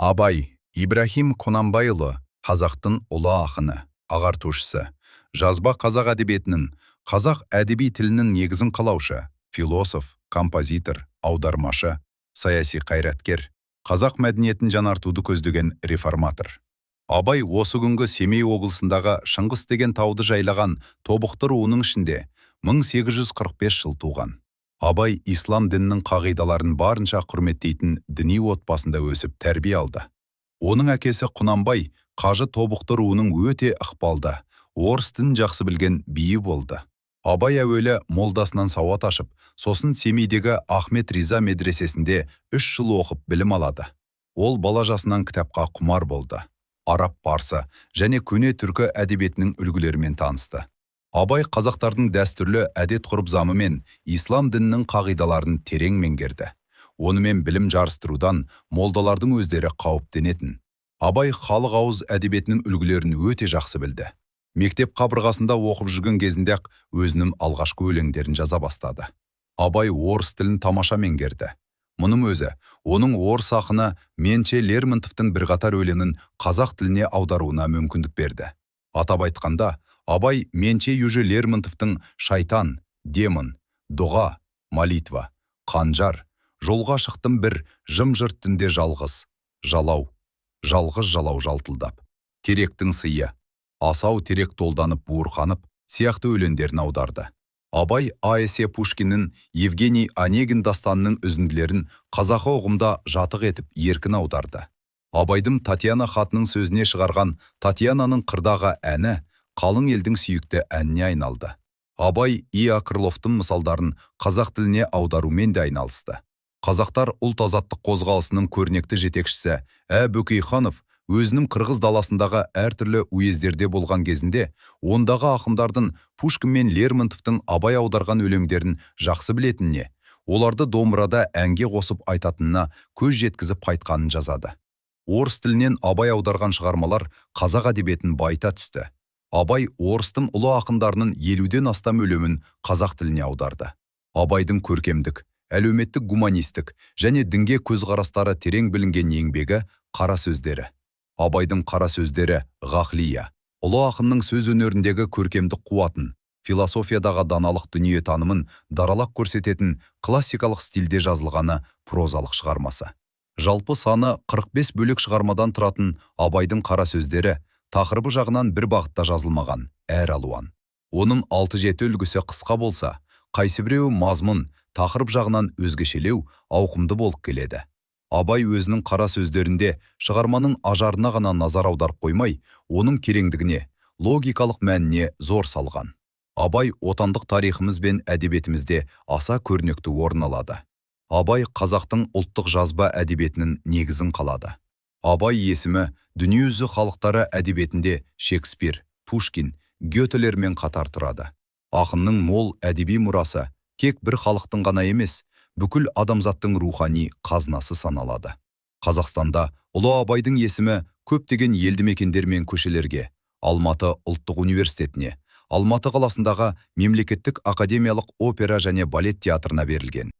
Абай Ибраһим Құнанбайұлы — қазақтың ұлы ақыны, ағартушысы, жазба қазақ әдебиетінің, қазақ әдеби тілінің негізін қалаушы, философ, композитор, аудармашы, саяси қайраткер, қазақ мәдениетін жаңартуды көздеген реформатор. Абай осы күнгі Семей облысындағы Шыңғыс деген тауды жайлаған Тобықты руының ішінде 1845 жыл туған. Абай ислам дінінің қағидаларын барынша құрметтейтін діни отбасында өсіп, тәрбие алды. Оның әкесі Құнанбай қажы Тобықты руының өте ықпалды, орыс тілін жақсы білген биі болды. Абай әуелі молдасынан сауат ашып, сосын Семейдегі Ахмет Риза медресесінде 3 жыл оқып, білім алады. Ол бала жасынан кітапқа құмар болды. Араб, парсы және көне түркі әдебиетінің үлгілерімен танысты. Абай қазақтардың дәстүрлі әдет-ғұрып замы мен ислам дінінің қағидаларын терең меңгерді. Онымен білім жарыстырудан молдалардың өздері қауіптенетін. Абай халық ауыз әдебиетінің үлгілерін өте жақсы білді. Мектеп қабырғасында оқып жүрген кезінде-ақ өзінің алғашқы өлеңдерін жаза бастады. Абай орыс тілін тамаша меңгерді. Мұның өзі оның орыс ақыны Менше Лермонтовтың бірқатар өлеңін қазақ тіліне аударуына мүмкіндік берді. Атап айтқанда, Абай Менше Южи Лермонтовтың «Шайтан», «Демон», «Дұға», «Молитва», «Қанжар», «Жолға шықтым бір жым-жырт түнде жалғыз», «Жалау», «Жалғыз жалау жалтылдап», «Теректің сыйы», «Асау терек долданып буырқанып» сияқты өлеңдерін аударды. Абай А.С. Пушкиннің «Евгений Онегин» дастанының үзінділерін қазақы ұғымда жатық етіп, еркін аударды. Абайдың Татьяна хатының сөзіне шығарған «Татьянаның қырдағы әні» қалың елдің сүйікті әніне айналды. Абай И. А. Крыловтың мысалдарын қазақ тіліне аударумен де айналысты. Қазақтар ұлт азаттық қозғалысының көрнекті жетекшісі Ә. Бөкейханов өзінің қырғыз даласындағы әртүрлі уездерде болған кезінде ондағы ақындардың Пушкин мен Лермонтовтың Абай аударған өлеңдерін жақсы білетініне, оларды домбырада әнге қосып айтатынына көз жеткізіп қайтқанын жазады. Орыс тілінен Абай аударған шығармалар қазақ әдебиетін байыта түсті. Абай орыстың ұлы ақындарының 50-ден астам өлеңін қазақ тіліне аударды. Абайдың көркемдік, әлеуметтік, гуманистік және дінге көзқарастары терең білінген еңбегі — «Қара сөздері». Абайдың «Қара сөздері», «Ғақлия» ұлы ақынның сөз өнеріндегі көркемдік қуатын, философиядағы даналық дүниетанымын даралап көрсететін классикалық стильде жазылғаны прозалық шығармасы. Жалпы саны 45 бөлек шығармадан тұратын Абайдың «Қара сөздері» тақырыбы жағынан бір бағытта жазылмаған, әр алуан. Оның 6-жеті үлгісі қысқа болса, қайсыбіреуі мазмұн, тақырып жағынан өзгешелеу, ауқымды болып келеді. Абай өзінің «Қара сөздерінде» шығарманың ажарына ғана назар аударып қоймай, оның кереңдігіне, логикалық мәніне зор салған. Абай отандық тарихымыз бен әдебиетімізде аса көрнекті орын алады. Абай қазақтың ұлттық жазба әдебиетінің негізін қалады. Абай есімі дүниежүзі халықтары әдебиетінде Шекспир, Пушкин, Гетелермен қатар тұрады. Ақынның мол әдеби мұрасы тек бір халықтың ғана емес, бүкіл адамзаттың рухани қазынасы саналады. Қазақстанда ұлы Абайдың есімі көптеген елді мекендер мен көшелерге, Алматы ұлттық университетіне, Алматы қаласындағы мемлекеттік академиялық опера және балет театрына берілген.